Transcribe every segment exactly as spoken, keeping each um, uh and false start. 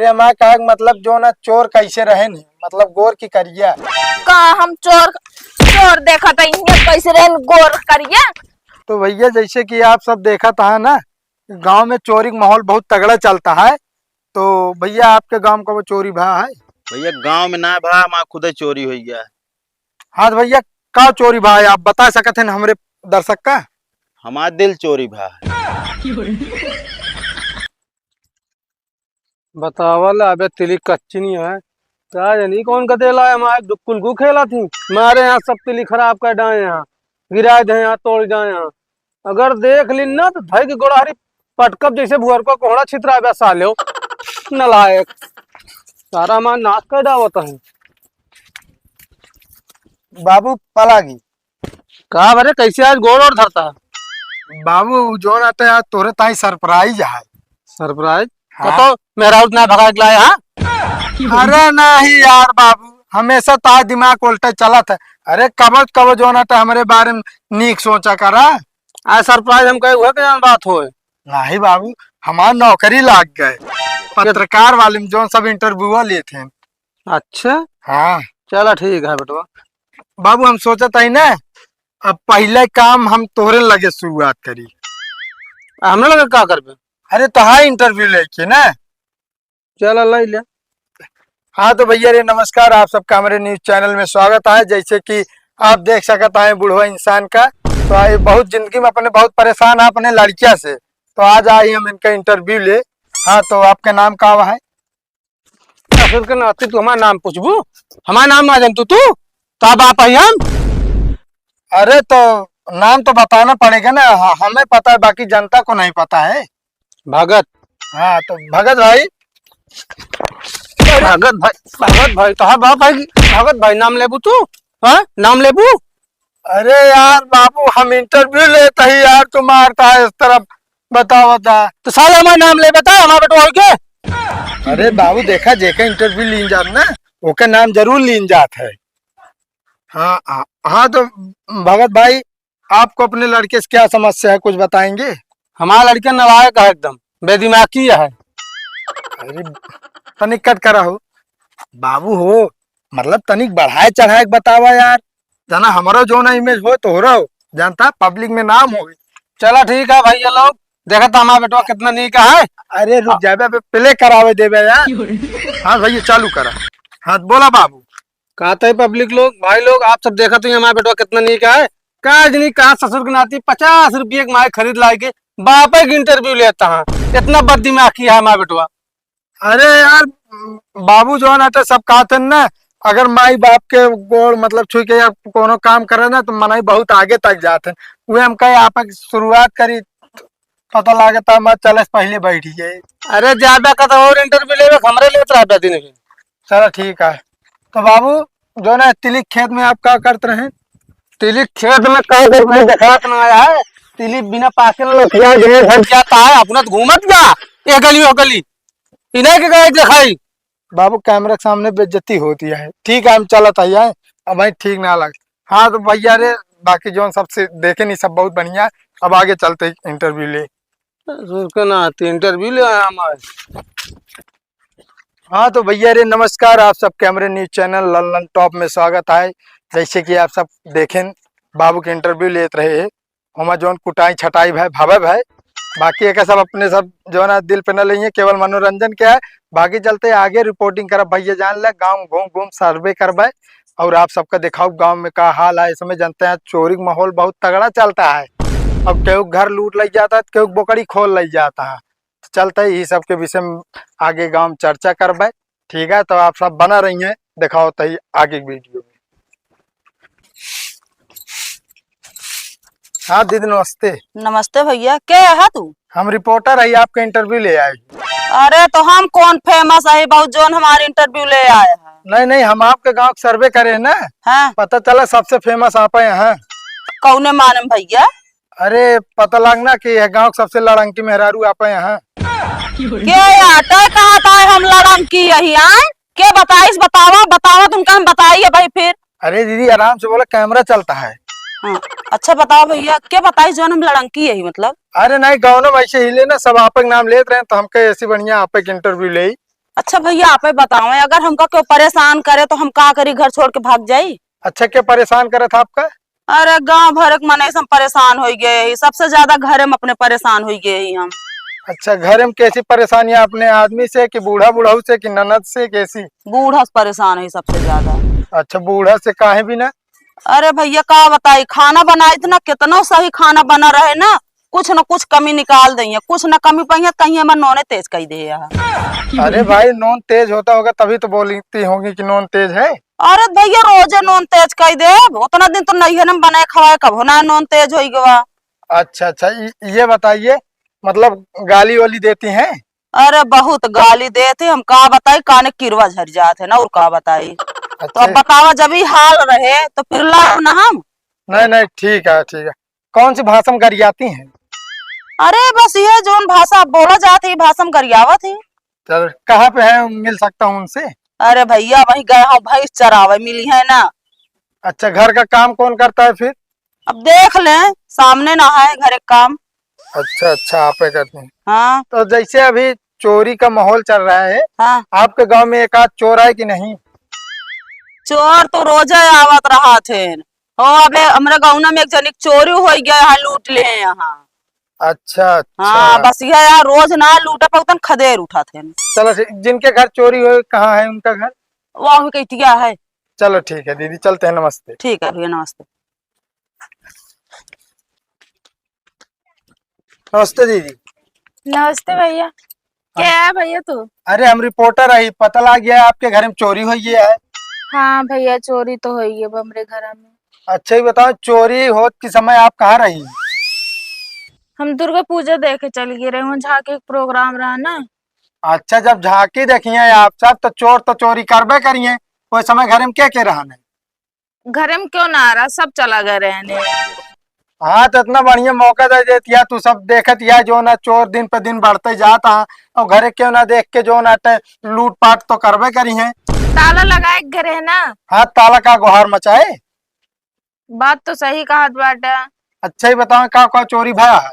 अरे हमार कहे के मतलब जो ना चोर कैसे रहेन, मतलब गोर की करिया। का हम चोर, चोर देखत हई, कैसे रहेन गोर करिया? तो भैया जैसे कि आप सब देखत है ना, गांव में चोरी का माहौल बहुत तगड़ा चलता है। तो भैया आपके गांव में कबो चोरी भा है? भैया गांव में ना भा, हमार खुदे चोरी होइ गया है। हाँ तो भैया का चोरी भा है, आप बता सकत हैं हमरे दर्शक का? हमार दिल चोरी भा है। बतावल अबे तिली कच्ची नहीं है। का जानी कौन का देला है, हमारे डुक्कुल गु खेला थी, मारे यहाँ सब तिली खराब कर डाए, यहाँ गिराए दे, यहाँ तोड़ जाए, यहाँ अगर देख लिन ना तो धई के गोड़ारी पटकब जैसे भुअर को कोहड़ा छितरा बे साले हो। नलायक, सारा हमार नाश कर डावत है। बाबू पलागी। का बरे, कैसे आज गोड़ ओड़ धरता? बाबू, जो ना तो आज तोरे ताई सरप्राइज है। सरप्राइज? हाँ। तो, तो मेरा उतना भगा के लाया, हाँ? अरे नहीं यार बाबू, हमेशा तार दिमाग उल्टा चलत है। अरे कबो कबो जो ना तो हमरे बारे में नीक सोचा करा। आज सरप्राइज हम कहे हुआ क्या बात होए? नहीं बाबू, हमार नौकरी लाग गए पत्रकार वाले में, जो सब इंटरव्यू लेते हैं। अच्छा। हाँ। चला ठीक है बेटवा। बाबू हम सोचत हई ना, अब पहले काम हम तोहरे लगे शुरुआत करी। आ, हमरे लगे का करबे? अरे तो हाँ इंटरव्यू लेके ना। चला ले ले। हाँ तो भैया रे नमस्कार, आप सबका हमरे न्यूज चैनल में स्वागत है। जैसे कि आप देख सकत हैं बुढ़वा इंसान का, तो ये बहुत जिंदगी में अपने बहुत परेशान है अपने लड़किया से, तो आज आई हम इनका इंटरव्यू ले। हाँ तो आपका नाम का है? ससुर के नाती तू हमार नाम पूछबू? हमार नाम ना जानतू तू? तो अब आप ही हम? अरे तो नाम तो बताना पड़ेगा ना, ह-, हमें पता है बाकी जनता को नहीं पता है। भगत। हाँ तो भगत भाई। भगत भाई, भगत भाई, तोहार बाप भाई, भगत भाई नाम लेबू तू? हाँ, नाम लेबू? अरे यार बाबू, हम इंटरव्यू लेत ही यार, तू मारता है इस तरफ, बताओ बता। तो साला हमार नाम ले बता, हमार बेटवा होई के? अरे बाबू देखा, जेका इंटरव्यू लीन जात ना, ओका नाम जरूर लीन जात है। हाँ, हाँ, हाँ, तो भगत भाई, आपको अपने लड़के से क्या समस्या है, कुछ बताएंगे? हमारा लड़का नालायक है एकदम, बेदिमागी है। अरे, तनिक कट करा हो। बाबू हो, मतलब तनिक बढ़ाए चढ़ाए के बतावा यार। जाना हमारा जो ना इमेज हो तो हो रहा हो, जानता पब्लिक में नाम हो। चला ठीक है भैया लोग, देखा था हमारा बेटवा कितना नीक है। अरे रुक आ- जाबे, अबे प्ले करावे देबे यार। हाँ भैया चालू करा। हाँ बोला बाबू। कहते हैं पब्लिक लोग, भाई लोग, आप सब देखत ही हमारा बेटवा कितना नीक है। का जनी कहा ससुर के नाती पचास रुपये के माई खरीद लाए के बापे के इंटरव्यू लेता है, इतना बददिमागी है हमारा बेटवा। अरे यार बाबू, जो ना तो सब कहते हैं ना, अगर माई बाप के गोड़ मतलब छुई के या कोनो काम करे ना तो मनई बहुत आगे तक जाते हैं। वे हम कहे आप शुरुआत करी, पता लागता मैं चले से पहले बैठ गए। अरे ज्यादा का तो और इंटरव्यू लेवे, हमरे लेत रहता दिन भी। चलो ठीक है। तो बाबू, जो ना तिलिक खेत में आप का करत रहे? तिलिक खेत में का कर, मैं देखात ना आया है। तिलिक बिना पाके ना लथिया गए, हट जाता है, अपना तो घूमत जा, ये गली वो गली, इन्हें के गए देखाई। बाबू, कैमरा के सामने बेइज्जती होती है। ठीक है, हम चलत आई है, अब भाई ठीक ना लग। हाँ तो भैया रे, बाकी जौन सबसे देखे नहीं, सब बहुत बढ़िया। अब आगे चलते इंटरव्यू ले। ससुर के नाती इंटरव्यू ले आया हमारे। हाँ तो भैया रे, नमस्कार, आप सबके हमरे न्यूज चैनल ललन टॉप में स्वागत है। जैसे कि आप सब देखें, बाबू के इंटरव्यू लेत रहे हैं, ओमा जौन कुटाई छटाई भय, भवे भय, बाकी एका सब अपने सब जौन है दिल पे न लेइए, केवल मनोरंजन के है। बाकी चलते आगे रिपोर्टिंग करब भैया जान ले, गाँव घूम घूम सर्वे करबे और आप सबका दिखाओ गाँव में का हाल है। इस समय जानते हैं चोरी का माहौल बहुत तगड़ा चलता है। अब केहू घर लूट लई जाता है, केहू बोकड़ी खोल लई जाता है। चलते ही सबके विषय में आगे गाँव में चर्चा करबे। ठीक है, तो आप सब बना रही हैं, दिखाओ तही आगे की वीडियो में। हाँ दीदी नमस्ते। नमस्ते भैया, के है तू? हम रिपोर्टर है, आपका इंटरव्यू ले आए। अरे तो हम कौन फेमस है बहुत जौन हमारे इंटरव्यू ले आए है? नहीं नहीं, हम आपके गांव का सर्वे करे हैं ना। हाँ। पता चला सबसे फेमस आप हैं यहाँ। कौने माने में भैया? अरे पता लागना कि यह गांव के सबसे लड़ंकी मेहरारू आप हैं यहाँ। के आटे कहाँ पाए हम लड़ंकी यही आए? के बताइस? बतावा, बतावा तुमका हम बताई है भाई फिर। अरे दीदी आराम से बोला, कैमरा चलता है। हाँ, अच्छा बताओ भैया, के बताइस जौन हम लड़ंकी यही मतलब? अरे नहीं, गाँव में ऐसे हिले ना, सब आपक नाम लेत रहे तो हमके ऐसी बढ़िया आपक इंटरव्यू ले। अच्छा भइया, आपे बतावें, अगर हमका केउ परेसान करे तो हम का करी, घर छोड़ के भाग जाई? अच्छा, के परेसान करत ह आपका? अरे, गाँव भर के मनई से हम परेसान होइ गए ही, सबसे ज्यादा घरे में अपने परेसान होइ गए ही हम। अच्छा, घरे में कैसी परेसानी है, अपने आदमी से कि बूढ़ा बुढ़ऊ से कि ननद से, कैसी? बूढ़ा से परेसान ही सबसे ज्यादा। अच्छा, बूढ़ा से काहे बिना? अरे भइया, का बताई, खाना बनाइत ना, केतनो सही खाना बना रहे ना, कुछ न कुछ कमी निकाल दइहें, कुछ न कमी पइहें, कहीं हमार नोने तेज कइ दे यहाँ। अरे भाई, नोन तेज होता होगा तभी तो बोलती होंगी कि नोन तेज है। अरे भइया, रोजे नोन तेज कइ दे, उतना दिन तो नैहर में बनाए खवाए, कबो ना नोन तेज होइ गवा। अच्छा, अच्छा, इ-, ये बताइए, मतलब गाली वाली देती हैं? अरे बहुत गाली देत ही, हम का बताई, काने किरवा झर जात है ना, और का बताई। तो अच्छा। अब बतावा, जब ई हाल रहे तो फिर लाओ ना हम। नहीं, नहीं, ठीक है, ठीक है। कौन सी भाषा में गरियाती हैं? अरे बस ये जौन भाषा बोला जात है, ई भाषा में गरियावत ही। चलो, कहाँ पे है, मिल सकता हूँ उनसे? अरे भइया, वहीं गए हो भैंस चरावे, मिली है ना। अच्छा, घर का काम कौन करता है फिर? अब देख ले, सामने ना है घर एक काम। अच्छा, अच्छा, आप ही करती हैं। हाँ। तो जैसे अभी चोरी का माहौल चल रहा है, हाँ। आपके गांव में एक आध चोर आए कि नहीं? चोर तो रोजे आवत रहा थे। हो, अबे हमरे गाँव में एक जनी के चोरी होइ गया, यहाँ लूट ले हैं यहाँ। अच्छा, अच्छा। हाँ, बस यह यार रोज ना लूटे पर उतन खदेर उठा थे। चलो ठीक, जिनके घर चोरी हुई, कहाँ है उनका घर? वहाँ कटिया है। चलो ठीक है दीदी, चलते हैं, नमस्ते। ठीक है भैया, नमस्ते। नमस्ते दीदी। नमस्ते भैया। हाँ। क्या है भैया तू? अरे हम रिपोर्टर है, पता लग गया आपके घर में चोरी हुई है। हाँ भैया, चोरी तो हुई है हमरे घर में। अच्छा ही बताओ, चोरी होत के समय आप कहाँ रही? हम दुर्गा पूजा देखे चल गए रहे, वहाँ झांकी के प्रोग्राम रहा ना। अच्छा, जब झांकी देखिए आप सब तो चोर तो चोरी करबे करिए, वो समय घर में के के रहने? घर में क्यों ना आ रहा, सब चला गए रहने। हाँ, तो इतना बढ़िया मौका दे देती है, तू सब देखत या जो ना चोर दिन पे दिन बढ़ते जात है, और घरे क्यों ना देख के जो ना टे लूटपाट तो करबे करी है। ताला लगाए के घरे है ना। हाँ, ताला का गुहार मचाए। बात तो सही कहत बाटे। अच्छा ही बताओ, का का चोरी भया है?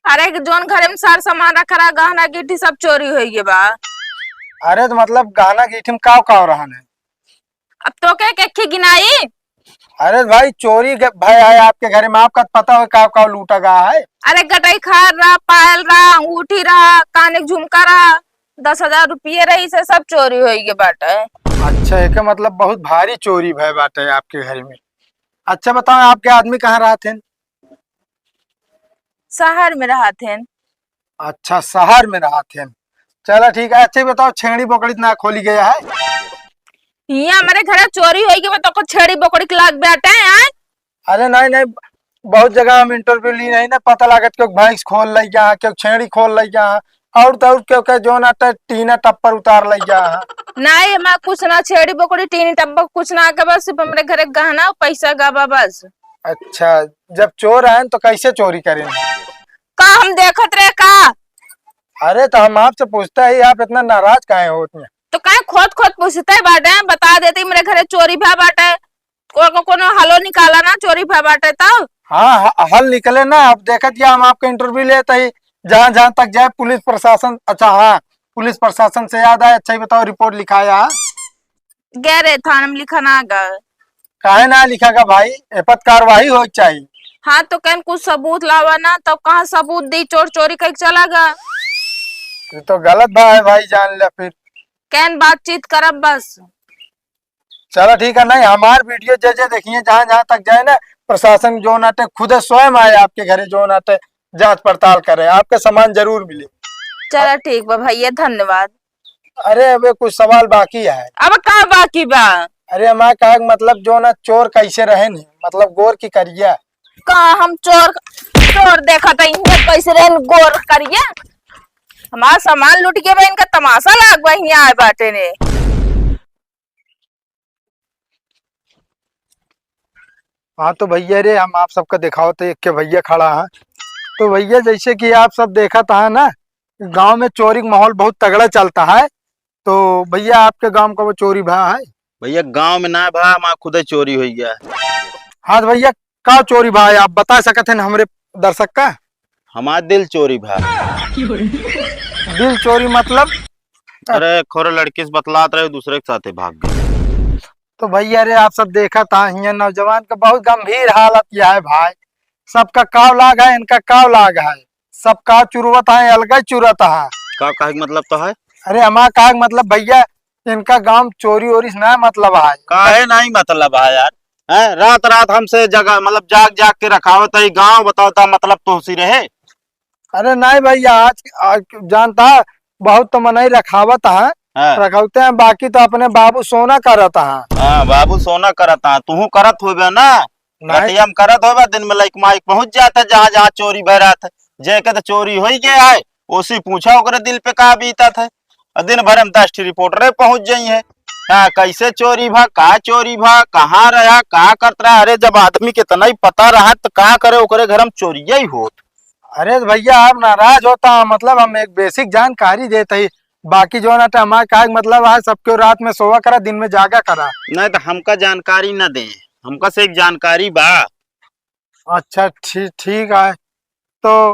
अरे, जौन घरे में सार सामान रखा रहा, गहना गिट्टी सब चोरी होइ गए बा। अरे, तो मतलब गहना गिट्टी में काव काव रहन है? अब तो के के खी गिनाई? अरे भाई, चोरी के भय है आपके घरे में, आपका पता हो काव काव लूटा गया है? अरे, गटई खार रहा, पायल रहा, अंगूठी रहा, काने के झुमका रहा, दस हजार रुपये रही, से सब चोरी होइ गए बाटे। अच्छा, एके मतलब बहुत भारी चोरी भय बाटे आपके घर में। अच्छा बताओ, आपके आदमी कहाँ रहत हैं? शहर में रहत हैं। अच्छा, शहर में रहत हैं। चला ठीक है। अच्छा, ये बताओ, छेड़ी बोकड़ी ना खोली गया है? हियाँ हमरे घरे चोरी होइ गई, तो को छेड़ी बोकड़ी के लाग बैठे हैं, आय? अरे नहीं, नहीं, बहुत जगह हम इंटरव्यू ली नहीं ना, पता लागत क्यों भैंस खोल लइ गया, क्यों छेड़ी खोल लइ गया, और तो और क्यों के जो ना ट-, टीना टप्पर उतार लइ गया। नहीं, हमार कुछ ना, छेड़ी बोकड़ी, टीनी टप्पर कुछ ना के, बस सिर्फ हमरे घरे गहना, पैसा का बा बस। अच्छा, जब चोर आए तो कैसे चोरी करें? का हम देखत रहे का? अरे, तो हम आपसे पूछता ही, आप इतना नाराज काहे होत हैं? तो काहे खोद खोद पूछते बाटे? बता देती, मेरे घरे चोरी भा बाटे, को, को, कोनो हलो निकाला ना, चोरी भा बाटे तब। हाँ, ह-, हल निकले ना। अब देखत या हम आपका इंटरव्यू लेत ही, जहाँ जहाँ तक जाए पुलिस प्रशासन। अच्छा हाँ, पुलिस प्रशासन से याद आया, अच्छा ही बताओ, रिपोर्ट लिखाया? गए रहे थाने में लिखा ना गा। काहे ना लिखा गा भाई, ए पर कार्रवाई हो चाहिए। हाँ, तो कहन कुछ सबूत लावा ना, तब कहाँ सबूत दी, चोर चोरी कइके चला गा। ये तो गलत बात है भाई, जान ले फिर। कहन बातचीत करब बस। चला ठीक है, नहीं हमार वीडियो जे जे देखिए, जहाँ जहाँ तक जाए ना, प्रशासन जो नाटे खुदे स्वयं आए आपके घरे, जो नाटे जाँच पड़ताल करे, आपके सामान जरूर मिले। चला ठीक बा भैया, धन्यवाद। अरे, अबे कुछ सवाल बाकी है। अब का बाकी बा? अरे, हमार कहे के मतलब जो ना, चोर कैसे रहेन, मतलब गोर की करिया? का हम चोर, चोर देखत हई, इनके कैसे रहेन गोर करिया? हमार सामान लूट के बा, इनका तमाशा लाग बा, हियाँ आए बाटे ने। हाँ तो भैया रे, हम आप सबका देखावत है, एक के भैया खड़ा है। तो भैया, जैसे कि आप सब देखत है ना, गांव में चोरी का माहौल बहुत तगड़ा चलता है। तो भैया, आपके गांव का वो चोरी भा है? भैया, गांव में ना भा, हमार खुदे चोरी होइ गया। हाँ तो भैया, का चोरी भा है, आप बता सकत हैं हमरे दर्शक का? हमार दिल चोरी भा। दिल चोरी मतलब? अरे, खोरे लड़की से बतलात रहे, दूसरे के साथे भाग गए। तो भैया रे, आप सब देखत हा, हियाँ नौजवान का बहुत गंभीर हालत यह है भाई। सबका काव लाग है, इनका काव लाग है, सब काव चुरवत है, अलग ही चुरत है। का कहे के मतलब तो है? अरे, हमार कहे के मतलब भैया, इनका गाँव में चोरी ओरी से ना मतलब है। काहे नहीं मतलब है यार? हैं? रात रात हमसे जगा, मतलब जाग जाग के रखावत है गाँव, बताओ ता मतलब तोसी रहे? अरे नहीं भैया, आज, आज जानता है, बहुत तो मनई रखावत है, हाँ। रखौते हैं, बाकी तो अपने बाबू सोना करत है। हाँ, बाबू सोना करत है, तुहू करत होबे ना? नहीं। रतिया में करत होबे, दिन में लइक माइक पहुँच जात है, जहाँ जहाँ चोरी भय रहत है। जेके तो चोरी होई गया है, ओसी पूछा ओकरे दिल पे का बीतत है। और दिन भर में दस ठी रिपोर्टरे पहुँच जाई है। हाँ, कैसे चोरी भा, का चोरी भा, कहाँ रहा, का करत रहा। अरे, जब आदमी के इतना ही पता रहा तो का करे, ओकरे घर में चोरिया ही होत। अरे भैया, आप नाराज होता, मतलब हम एक बेसिक जानकारी देत ही, बाकी जो ना हमारे कहे के मतलब है, सबके रात में सोवा करा, दिन में जागा करा। नहीं तो हमका जानकारी न दे, हमका से एक जानकारी बा। अच्छा, ठीक, ठीक है। तो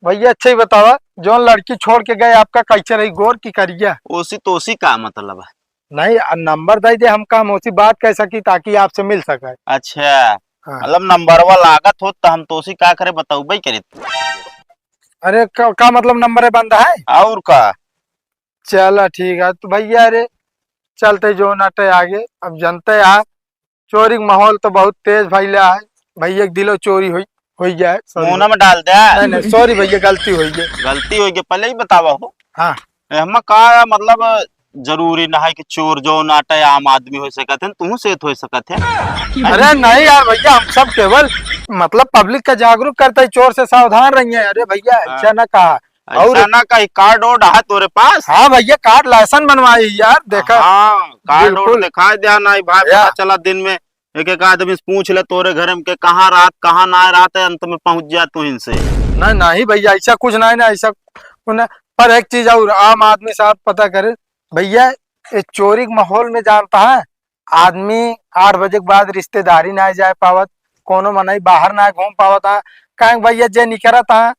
भैया, अच्छा ही बतावा, जौन लड़की छोड़ के गए आपका, कैसे रही, गोर की करिया? ओसी तोसी का मतलब है? नहीं, आ, नंबर दे दे हमका, हम ओसी बात कर सकी ताकि आपसे मिल सके। अच्छा, हाँ। मतलब नंबरवा लागत होत तो हम तोसी का करे, बतौबे करे। अरे, का, का मतलब नंबर है, बंद है? और का? चला ठीक है, तो भैया रे, चलते जो नटे आगे। अब जनते आ, चोरी के माहौल तो बहुत तेज फैला है। भैया के दिलो चोरी होई, होई जाए। Sorry। मुंह में डाल दे। नहीं, नहीं, sorry भैया, गलती होई गई। गलती होई गई, पहले ही बतावा हो। हाँ। एहमा का है, मतलब जरूरी ना है कि चोर जो नाटे आम आदमी हो सकत है, तू से हो सकत है। अरे नहीं यार भैया, हम सब केवल मतलब public का जागरूक करते ही, चोर से सावधान रहिए। अरे भैया, हाँ। ऐसा ना कहा। और ऐसा ना कहीं card ओर्ड है तोरे पास? हाँ भैया, card license बनवाई यार, देखा। हाँ, card ओर्ड बिल्कुल। दिखाई दिया ना भाई, या। पता चला दिन में एक एक आदमी से पूछ ले तोरे घर में के कहाँ रात, कहाँ ना रात है, अंत में पहुँच जा तू इनसे। नहीं, नहीं भैया, ऐसा कुछ नहीं ना, ऐसा कुछ ना। पर एक चीज और, आम आदमी साहब पता करे भैया, ये चोरी के माहौल में जानता है, आदमी आठ बजे के बाद रिश्तेदारी ना जाए पावत, कोनो मनई बाहर ना घूम पावत है। काहे भैया, जे निकरत है,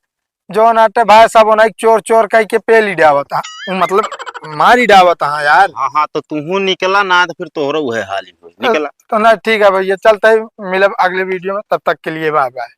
जो नाटे भाई सब ओनाई चोर चोर कह के पेल ही डावत है, मतलब मार ही डावत है यार। हाँ, हाँ, तो तूहू निकला ना, तो फिर तोहरो उहे हाल ही होई। निकला। तो ना, ठीक है भैया, चलते ही मिलब अगले video में, तब तक के लिए bye bye।